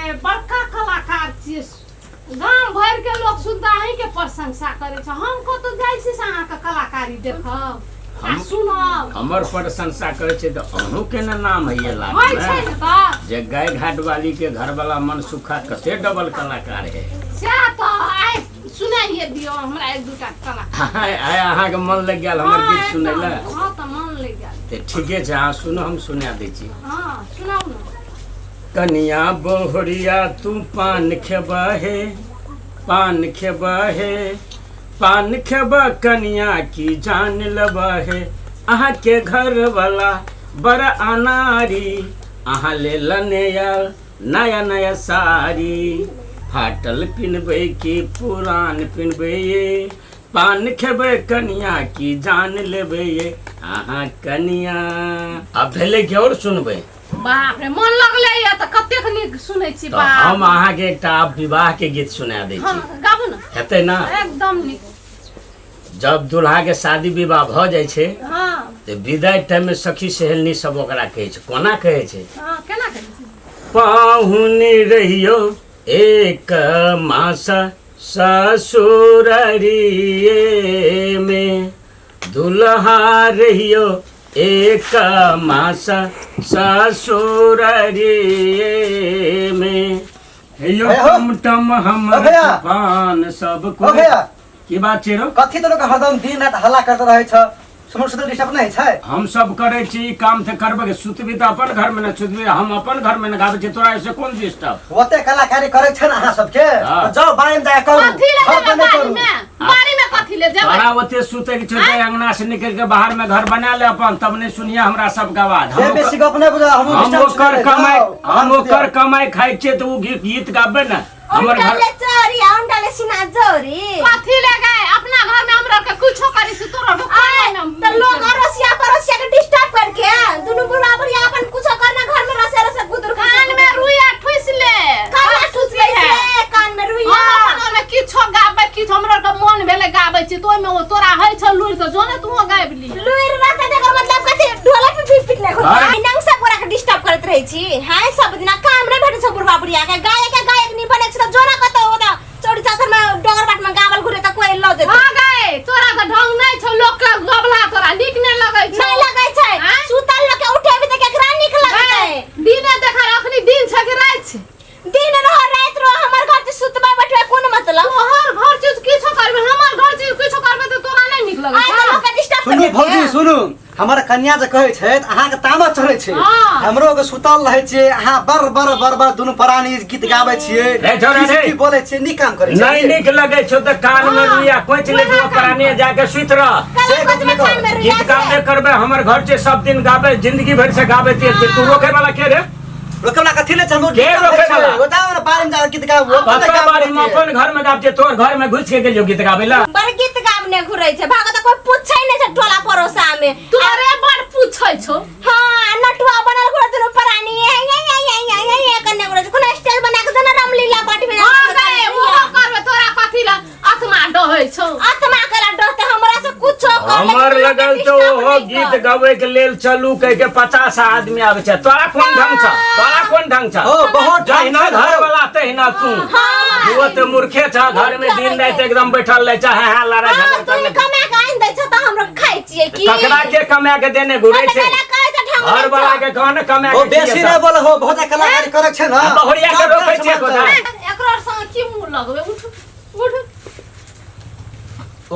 रे बड़का कलाकार छियै। गाम भरि के लोक सुनता अहीं के प्रशंसा करै छै। हम कतौ जाइ छी से अहाँके कलाकारी देखब आ सुनब। हमर प्रशंसा करै छै तऽ अहूँ के ने नाम होइए होइ छै लाटमे ने तऽ जे गाय घाट वाली के घरवाला मन सुखा कते डबल कलाकार है। सएह तऽ आइ सुनाइए दियौ हमरा एक दूटा कला। आइ आइ अहाँके मन लागि गेल हमर हँ गीत सुनै एकदम लए? हँ तऽ मन लागि गेल। तऽ ठीके छै, अहाँ सुनू, हम सुना दै छी। हँ सुनाउ ने। कनिया बहुरिया तू पान खेबहे, पान खेबहे, पान खेब कनिया की जान लेबहे। अहाँके घरवला बड़ अनारी, अहाँ ले लने आयल नया नया साड़ी। फाटल पिन्हबै कि पुरान पिन्हबै ये, पान खेबै कनिया की जान लेबै ये अहाँ कनिया। आब भेलै कि आओर सुनबै? बाप रे, मन लगलै या तऽ कतेक नीक सुनै छी। तऽ बाप हम अहाँके एकटा आब विवाह के गीत सुना दै हँ छी। गाबू ने। हेतै ना? एकदम नीक। जब दुल्हा के शादी विवाह भऽ जाइ छै हँ तऽ विदाई टाइम में सखी सहेली सब ओकरा कहै छै, कोना कहै छै? हँ केना कहै छै? पाहुन रहियो एक मास ससुररिये में, दुल्हा रहियो एक मास ससुररिये में। हेयो हे हो। टमटम हमर ओ भैया। तूफान सब ओ कोई। भैया। की बात छै रो? कथी तऽ लोक हरदम दिन राति हल्ला करैत रहै छ, सुनल सुनल डिस्टर्ब नहि छै? हम सब करै छी ई काम तऽ करबै के, सुतबी तऽ अपन घर में ने सुतबी, हम अपन घर में ने गाबै छी, तोरा ऐसे कोन डिस्टर्ब? ओते कलाकारी करै छै ने अहाँ सबके हँ। तऽ जाउ बाड़ी में जाके करू, कथी ले घर जेबै पर नहि बाड़ी करू। में? बाड़ी में कथी ले जेबै? तोरा ओते सुतै के छौ तऽ अंगना से निकल के बाहर में घर बना ले अपन, तब नहीं सुनिया हमरा सबके आवाज। से हम बेसी गप नहि बुझा, हमहूँ हम डिस्टर्ब ओकर छी, कमाई जाउ, हम बाहर ओकर सुतियौ। कमाई खाइ छियै तऽ ओ गीत गीत गाबै ने हमर घर। उनका चोरी आ उनका ले सीना जोरी। कथी ले गए? अपना घर में हमरा के कुछो करी छी, तोरा के कोई ना। त लोग अरोसिया पड़ोसिया के डिस्टर्ब करके दुनू बुढ़ा बुढ़िया अपन कुछो करना घर में रसे रसे गुदुर कान में रुइया ठुस ले। कान ठुस ले से कान में रुइया। हम अपन घर में किछो गाबै, किछो हमरा के मन भेलै गाबै छी, तो ओइमे ओ तोरा होइ छौ लुरि तऽ जो ने तू गाबि ली। लुरि रहते त एकर मतलब कथी? ढोलक पे पीट पीट ले अरे। नंग सब गोरा के डिस्टर्ब करैत रहै छी। हाय सब दिना काम नै भेटै छौ बुढ़वा बुढ़िया के, गायक के गायक नहीं बनै छै त जोना कतौ ओता चौड़ी चाचर में डगर बाट में गावल घुरे त कोई ल जेतै। हाँ गए, तोरा तऽ ढंग नहि छौ, लोक के गबला तोरा नीक नहि लगै छौ। नहीं लगै छै। आँय? सुतल लोक के उठेबी त केकरा नीक लगतै? गए, दिने देखा अखनी दिन छै कि राति छै? दिन रह राति रह हमर घर से सुतबा बैठबा कोन मतलब? तोहर घर चीज किछो करबे, हमर घर चीज किछो करबे तऽ तोरा नहि नीक लगै आइ छौ? तऽ लोक के डिस्टर्ब सुनू भौजी सुनू, हमर कन्या जे कहै छै तऽ अहाँके तामस चढ़ै छै। हँ। हमरो के सुतल रहै छियै, अहाँ बर बर बर बर दुनू प्राणी गीत गाबै छियै, रे छोरा रे। की बोलै छियै, नीक काम करै नहीं छियै। नीक लगै छौ तऽ कान में हँ, रुइया कोचि ले, उएह काम प्राणी जाके सुति रह। से गप नहि कहू। गीत गाबे करबै, हमर घर छै सब दिन गाबै, जिंदगी भरि से गाबै तू रोके वाला के रे? रोके वाला कथी ले छै? हमरो के गीत रोके गाबै छै। वाला? ओ जाओ ने बाड़ी में जाके गीत गाबू, अपन कतऽ गाबै बाड़ी में? छियै। अपन घर में गाब छै, तोहर घर में घुसि के गेलियौ गीत गाबै ला? बड़ गीत गाबने घुरै छै भागो तऽ कोई पूछै नहि छै टोला पड़ोसा में। तोरे बड़ पूछै छौ। हाँ नटुआ बनल घुरै दुनू प्राणी ये ये ये ये ये ये ये करने घुरै छै, कोनो स्टेज बना के देना रामलीला पार्टी में। हाँ गए, ओहो करबे, तोरा कथी ला आत्मा डहै छौ? आत्मा केला डहते? हमरा से कुछो कर, लेकिन हमर लोक के लगल तऽ disturb ओहो नहि गीत कर। गबै के लेल चलू कह के 50 आदमी आबै छै, तोरा कोन ढंग छ? तोरा कोन ढंग छ? ओ बहुत ढंग जहिना छै घर वाला तहिना तू। हाँ। तू तऽ मूर्खे छ, घर में दिन राति एकदम बैठल रहै छ, हाँ हाँ लड़ाई हाँ, झगड़ा तू ही करने। कमा के आनि दै छौ तऽ हमरो खाइ छियै की? ककरा के कमा के देने घुरै छै? ककरा कहै छै ढंग घर नहि वाला छौ। के कह ने कमा ओ के बेसी खिएतौ। नहि बोल हो, बहुत कलाकारी करै छै ने। आ बहुरिया के रोकै छै कोना? एकरो संग की मुंह लगबै? उठ उठ।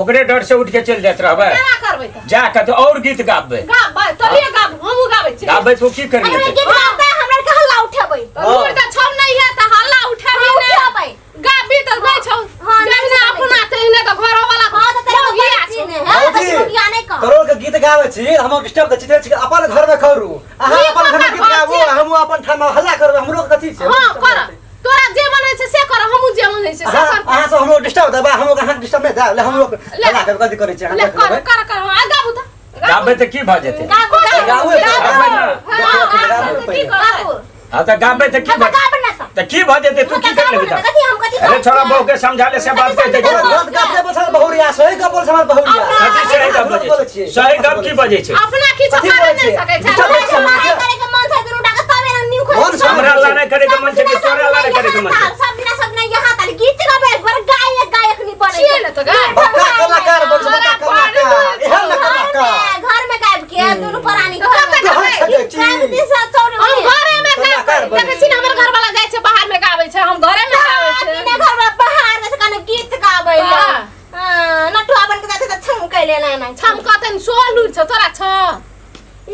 ओकरे डर से उठ के चलि जाइत रहबै? केना करबै तऽ? जा के तऽ और गीत गाबबै। गाबै तभिए गाब, हमहूँ गाबै छियै। गाबबै तो की करिए? हमरा गीत गाबै, हमरा के हल्ला उठेबै। लूरि तऽ छौ नहि है तऽ हल्ला उठेबी हाँ, नहि। उठेबै। गाबी तऽ नहि छौ। हाँ, नहि जहिना छौ। अपना तहिना तऽ घरोवाला हाँ, तऽ तेरा मौगिया बच्ची छौ। ने, हाँ, भौजी, बच्ची मौगिया नहि कह। करोड़ के गीत गाबै छी, हम डिस्टर्ब दै छी, छी अपन घर में करू। अहाँ ई अपन घर में ककर गीत घर गाबू, छियै? हमहूँ अपन ठाम हल्ला करबै, हमरो के कथी छै? हाँ कर, तोरा जे मन होइ छै से कर, हमहूँ जे मन होइ छै से अहाँ कर। अहाँ सब हमरो डिस्टर्ब देबै, हमरो अहाँके डिस्टर्ब नहि देब। ले हमरो ले। हल्ला करबै, कथी करै छी अहाँ? ले देख कर लेबै। कर कर, हाँ, गाबू तऽ। गाबबै तऽ की भऽ जेतै? गाबू, गाबू, गाबू, गाबू। गाबबै ने। हाँ, देखियौ, गाबू तऽ की पहिले। करबै? गाबू। हाँ तऽ गाबबै तऽ की हम भऽ गाबू ना तऽ। तऽ की भऽ जेतै? तू हम की तऽ कर गाबू लेबही ना तऽ? तऽ कथी हम कथी अरे कहै छोड़ा, छियै? बहू के समझा ले से बात कहि दै गलत छै। गलत गप नहि बोल बहुरिया, सही गप बोल हमर बहुरिया। कथी सही गप गलत बजै बोलै छै? छियै। सही गप की बजै छै? अपना किछो कथी कर बोलै नहि छियै? सकै छै। डिस्टर्ब हमरा होइ छै लड़ाई अहाँके? करे के मन छै दुनू टा के तबे ना नीक मन होइ छै। हमरा लड़ाई करे के मन छै कि तोरा लड़ाई करे के मन छै? सब दिना सब दिना यहाँ ताली गीत गाबै बड़ गायक गायक नहीं बने छियै ने तऽ गाय। बड़का कलाकार बन बड़का कलाकार एहन ने कलाकार। घर में गायब के दुनू प्राणी घर में तोहर छकै छी। गायब दिस चौरी हम घरे में कलाकार गाबै बनै देखै छी ने, हमर घर वाला जाइ छै बाहर में गाबै छै, हम घरे में गाबै छै। ने घर में बाहर में से कने गीत गाबै हाँ। हां, नटुआ बन के जाय छै त छमकै ले ना ना। छम कतन सोलू छ तोरा छ।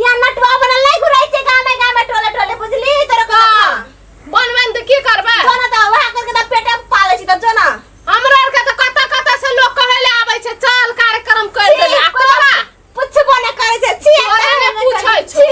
या नटुआ बनल नहीं घुरै छै गामे गामे टोले टोले, बुझली तोरा कथा? बनबे तऽ की करबै? जो ना त वएह करके त पेटे पालै छी त जो ना। हमरा आरके तऽ कतऽ कतऽ से लोक कहै ले आबै छै, चल कार्यक्रम कर देले, आ तोरा पुछबो ने करै छै, छी। तोरा ने पूछै छौ। छी।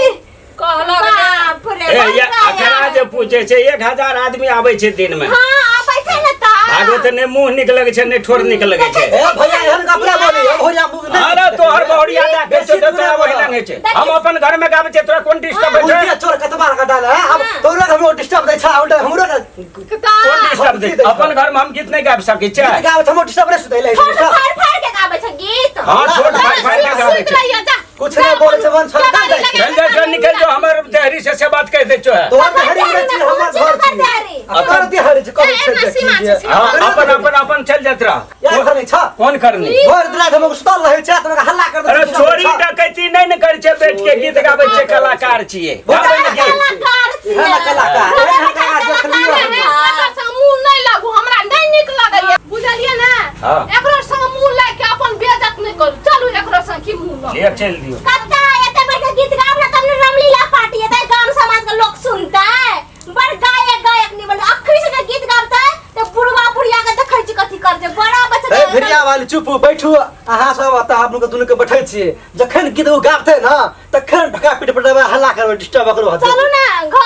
कहलक ने। बाप रे। ए या बाप रे। अकरा जे पूछे छै, 1000 आदमी आबै छै दिन में। हाँ, आबै छै ने त। भागवत ने मुंह नीक लगै छै ने ठोर नीक लगै छै। ए भैया, एहन कपड़ा बोली हम भैया मुंह नहि। अरे तोहर बहुरिया दे बेसी छै दूर तोरा बोला। वही लंगे छै। हम अपन घर में गाबै छै, तोरा कोन डिस्टर्ब होइ छै? उल्टे चोर कतबा का डाल है हम तोरा हमरो डिस्टर्ब दै छै, उल्टे हमरो ने कोन डिस्टर्ब दै? अपन घर में हम गीत नहि गाबि सकै गीत छियै? गाबै छै, हमरो डिस्टर्ब नहि सुतै लै छै। ठोर फाड़ फाड़ के गाबै छै गीत। हाँ, छोट भाई भाई के गाबै सुति छै। रहिए जा। कुछ नहीं बोले छै, वन छोड़ जाइ छै। चल जा, चल निकल जो, हमर देहरी से से बात कह दै छो है। तोहर देहरी में छी, हमर घर छी। आ तोहर देहरी छी कहै छै ए, जे सीमा छी छै, सीमा। हाँ, अपन अपन अपन चल जात रह। यार घर नहीं छ। कोन करनी? भोर दिन हम सुतल रहै छै, तोरा हल्ला कर अरे चोरी डकैती नहीं ने करै छै, बैठ के गीत गाबै छै, कलाकार छियै, गाबै ने गीत। कलाकार छियै। एहन कलाकार, एहन कलाकार देखलियौ हम। एकर संग मुँह नहि लागू, हमरा नहि नीक लगैया, बुझलियै ने? हाँ। एकरो संग मुँह लागि के अपन बेइज्जत नहि करू। चलू, एकरो संग की मुँह लगू। लिअ, चलि दियौ। कत्ता एते बैठ के गीत गाब ने तब ने रामलीला पार्टी एते गाम समाज के लोग सुनतै। बड़ गायक गायक नहीं बन, अखनी से जे गीत गाबतै त बुढ़वा बुढ़िया के देखै छी कथी करतै बड़ा बच्चा। ए भेड़िया वाली, चुप बैठू अहाँ सब। एतऽ हम लोग दुनू के बैठे छियै, जखन गीत ओ गाबतै ने तखन ढका पीट पटेबै, हल्ला करबै, डिस्टर्ब करू। चलू ना घर।